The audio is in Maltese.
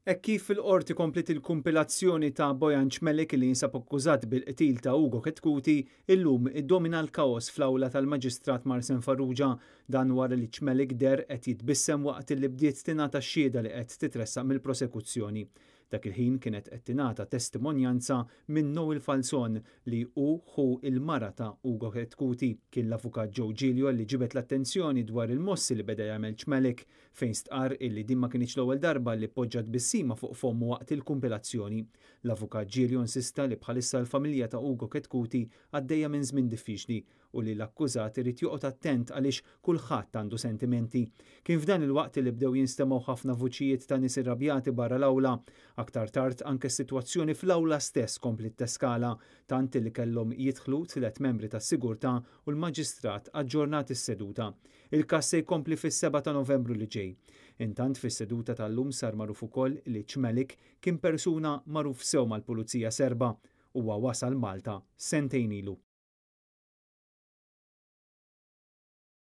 Hekk kif fil-Qorti kompliet il-kumpilazzjoni ta' Bojan Cmelik li jinsab akkużat bil-qtil ta' Ugo Chetcuti, illum iddomina l-kaos fl-awla tal-Maġistrat Marsen Farrugia. Dan wara li Cmelik deher qed jitbissem waqt li bdiet tingħata x-xhieda li qed titressaq mill-prosekuzzjoni. Dak il-ħin kienet qed tingħata testimonjanza minn Noel Falzon li hu ħu il-mara ta' Ugo Chetcuti. Kien l-avukat Joe Giglio li ġibed l-attenzjoni dwar il-mossi li beda jagħmel Cmelik, fejn stqarr illi din ma kinitx l-ewwel darba li poġġa tbissima fuq fommu waqt il-kumpilazzjoni. L-avukat Giglio insista li bħalissa l-familja ta' Ugo Chetcuti għaddejja minn żmien diffiċli u li l-akkużat irid joqgħod attent għaliex kulħadd għandu sentimenti. Kien f'dan il-waqt li bdew jinstemgħu ħafna vuċijiet ta' nies irrabjati barra l-awla. Aktar tard anke s-sitwazzjoni fl-awla stess komplet teskala, tant li kellhom jidħlu tliet membri tas-sigurtà u l-maġistrat aġġornat is-seduta. Il-każ se jkompli fis-7 ta' Novembru li ġej. Intant, fis-seduta tal-lum sar magħruf ukoll li Cmelik kien persuna magħruf sew mal-Pulizija Serba. Huwa wasal Malta sentejn ilu.